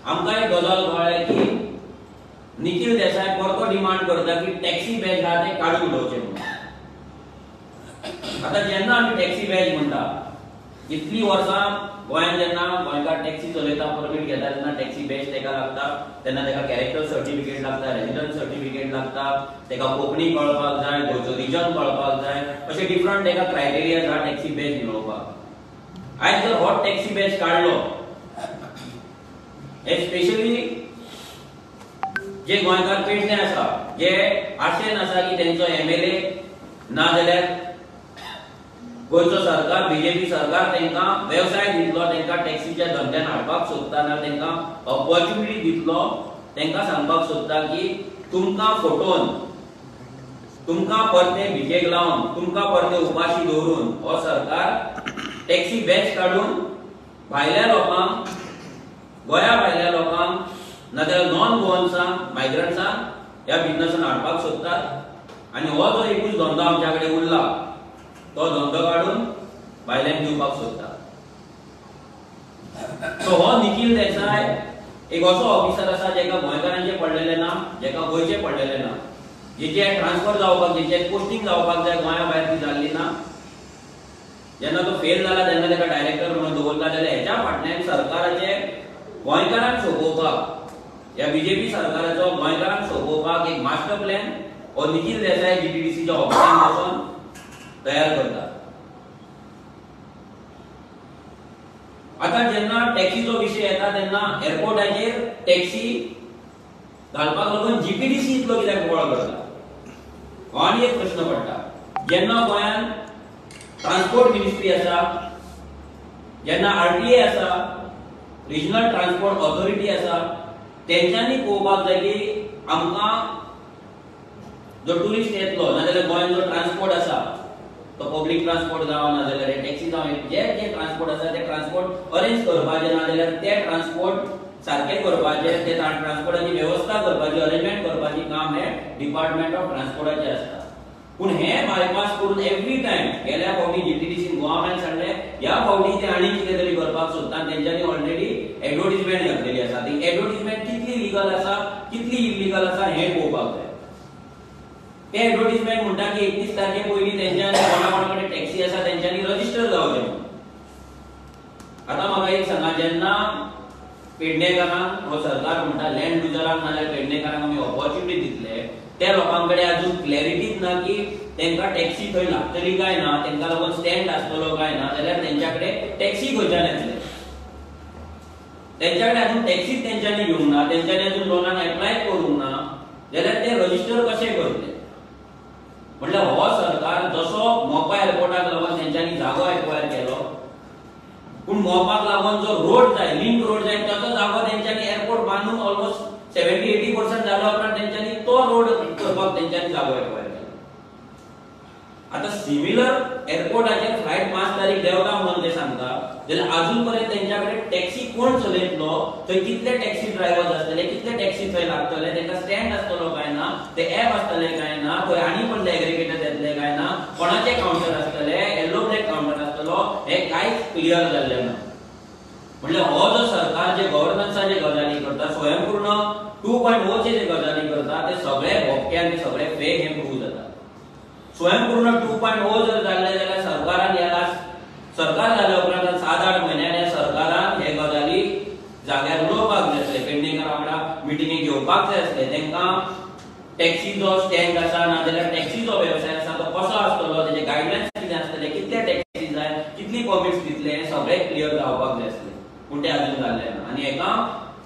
आमकां एक गजाल कळ्ळें की निखील देसाय परतो डिमांड करता की टॅक्सी बॅज आहा ते काडून उडोवचे म्हणून. आतां जेन्ना आमी टॅक्सी बॅज म्हणटा, इतली वर्सां गोंयांत जेन्ना गोंयकार टॅक्सी चलयता, परमीट घेता तेन्ना टॅक्सी बॅज तेका लागता, तेन्ना तेका कॅरेक्टर सर्टिफिकेट लागता, रेजिडन्स सर्टिफिकेट लागता, तेका कोंकणी कळपाक जाय, गोंयचो रिजन कळपाक जाय, अशे डिफरंट तेका क्रायटेरिया आसा टॅक्सी बॅज मेळोवपाक. आयज जर हो टॅक्सी बॅज काडलो, हे स्पेशली जे गोंयकार पेडणे आसा, जे आशेन आसा की तेंचो एमएलए ना जाल्यार गोंयचो सरकार, बीजेपी सरकार तांकां वेवसाय दितलो, तांकां टॅक्सीच्या धंद्यान हाडपाक सोदता, ना तांकां ऑपॉर्च्युनिटी दितलो, तांकां सांगपाक सोदता की तुमकां फटोवन, तुमकां परते भिकेक लावन, तुमकां परते उपाशी दवरून हो सरकार टॅक्सी बॅच काडून भायल्या लोकांक, गोंया भायल्या लोकांक, नाजाल्यार नॉन गोवन्सांक, मायग्रंट्सांक ह्या बिजनसान हाडपाक सोदतात. आनी हो जो एकूच धंदो आमच्या कडेन उरला तो धंदो काडून भायल्यान दिवपाक सोदता. सो हो निखील देसाय एक असो ऑफिसर आसा जेका गोंयकारांचें पडलेलें ना, जेका गोंयचें पडलेलें ना, जेचे ट्रान्सफर जावपाक, जेचे पोस्टींग जावपाक जाय गोंया भायर ती जाल्ली ना. जेन्ना तो फेल जाला तेन्ना ताका डायरेक्टर म्हणून दवरला. जाल्यार हेच्या फाटल्यान सरकाराचे गोंयकारांक सोंपोवपाक, ह्या बीजेपी सरकाराचो गोंयकारांक सोंपोवपाक एक मास्टर प्लॅन हो निखील देसाय जीटीडीसीच्या ऑफिसान बसून तयार करता. आता जेन्ना टॅक्सीचो विशय येता तेन्ना एअरपोर्टाचेर टॅक्सी घालपाक लागून जीटीडीसी इतलो कित्याक बोवाळ करता, हो आनी एक प्रश्न पडटा. जेन्ना गोंयांत ट्रान्सपोर्ट मिनिस्ट्री आसा, जेन्ना आरटीए आसा, रिजनल ट्रान्सपोर्ट ऑथॉरिटी आसा, तेंच्यांनी पळोवपाक जाय की आमकां जो टुरिस्ट येतलो नाजाल्यार गोंयांत जो ट्रान्सपोर्ट आसा तो पब्लीक ट्रान्सपोर्ट जावं नाजाल्यार टॅक्सी जावं, जे जे ट्रान्सपोर्ट आसा ते ट्रान्सपोर्ट अरेंज करपाचे, नाजाल्यार ते ट्रान्सपोर्ट सारके करपाचे, ते ट्रान्सपोर्टाची वेवस्था करपाची, अरेंजमेंट करपाची काम हे डिपार्टमेंट ऑफ ट्रान्सपोर्टाचें आसता. पूण हे बायपास करून एवरी टायम गेल्या फावटी जीटीडीसीन गोवा मॅन सांगलें, ह्या फावटी ते आनी कितें तरी करपाक सोदता. तेंच्यांनी ऑलरेडी एडवर्टीजमेंट घातलेली आसा. ती एडवर्टीजमेंट कितली लिगल आसा, कितली इलिगल आसा हें पळोवपाक जाय. ते एडवर्टीजमेंट म्हणटा की 31 तारखे पयलीं तेंच्यांनी कोणा कोणा कडेन टॅक्सी आसा तेंच्यांनी रजिस्टर जावचें म्हणून. आतां म्हाका एक सांगा, जेन्ना पेडणेकारांक हो सरकार म्हणटा लँड लुजरांक नाजाल्यार पेडणेकारांक आमी ऑपॉर्च्युनिटी दितले, त्या लोकां कडेन अजून क्लॅरिटीच ना की तांकां टॅक्सी थंय लागतली काय ना, तांकां लागून स्टँड आसतलो काय ना, जाल्यार तेंच्या कडेन टॅक्सी खंयच्यान येतले, तेंच्या कडेन अजून टॅक्सीच तेंच्यांनी घेवंक ना, तेंच्यांनी अजून लोनाक एप्लाय करूंक ना, जाल्यार ते रजिस्टर कशे करतले. म्हटल्यार हो सरकार जसो मोपा एअरपोर्टाक लागून तेंच्यांनी जागो एक्वायर केलो, पूण मोपाक लागून जो रोड जाय, लिंक रोड जाय, ताचो जागो तेंच्यांनी एअरपोर्ट बांदून ऑलमोस्ट 70-80% जाल्या उपरांत तेंच्यांनी तो रोड करपाक तेंच्यांनी जागो एक्वायर केलो. आतां सिमिलर एअरपोर्टाचेर फ्लायट 5 तारीख देंवता म्हणून ते सांगता, जाल्यार अजून पर्यंत तेंच्या कडेन टॅक्सी कोण चलयतलो, थंय कितले टॅक्सी ड्रायव्हर्स आसतले, कितले टॅक्सी थंय लागतले, तांकां स्टँड आसतलो काय ना, ते एप आसतले काय ना, थंय आनी कसले एग्रीगेटर येतले काय ना, कोणाचे कावंटर आसतले, येल्लो ब्लॅक कावंटर आसतलो, हे कांयच क्लियर जाल्लें ना. म्हटल्यार हो जो सरकार जे गव्हर्नन्साचे गजाली करता, स्वयंपूर्ण 2.0 चे जे गजाली करता, ते सगळे भोपके आनी सगळे फेक हे प्रूव जाता. स्वयंपूर्ण 2.0 जर जाल्ले जाल्यार सरकारान ह्या सरकार जाल्या उपरांत 7-8 म्हयन्यांनी सरकारान हे गजाली जाग्यार उलोवपाक जाय आसले, पेडणेकारा वांगडा मिटिंगे घेवपाक जाय आसले, तांकां टॅक्सीचो स्टँड आसा नाजाल्यार टॅक्सीचो वेवसाय आसा तो कसो आसतलो, तेजे गायडलायन्स कितें आसतले, कितले टॅक्सी जाय, कितली परमिट्स दितले, हें सगळें क्लियर जावपाक जाय आसलें, पूण तें अजून जाल्लें ना. आनी हेका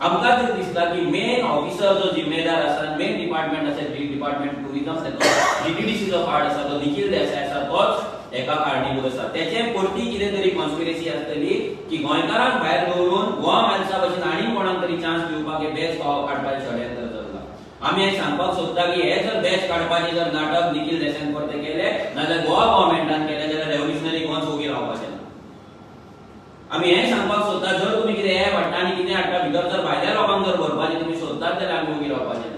आमकां तरी दिसता की मेन ऑफिसर जो जिम्मेदार आसा, मेन डिपार्टमेंट आसा डिपार्टमेंट टुरिजम, तेचो जीटीडीसीचो पार्ट आसा तो निखील देसाय आसा, तोच एका कारणीभूत आसा. तेचे परती कितें तरी कॉन्स्पिरसी आसतली की गोंयकारांक भायर दवरून गोवा माणसा भशेन आनी कोणाक तरी चान्स दिवपाक हे बॅच काडपाचें षडयंत्र चल्लां. आमी हें सांगपाक सोदता की हे जर बॅच काडपाचें जर नाटक निखील देसायान परतें केलें नाजाल्यार गोवा गव्हर्मेंटान केलें जाल्यार रेव्होल्युशनरी गोवन्स ओगी रावपाचें ना. आमी हें सांगपाक सोदता, जर तुमी कितें एप हाडटा आनी कितें हाडटा भितर जर भायल्या लोकांक जर भरपाचें तुमी सोदतात जाल्यार आमी ओगी रावपाचें.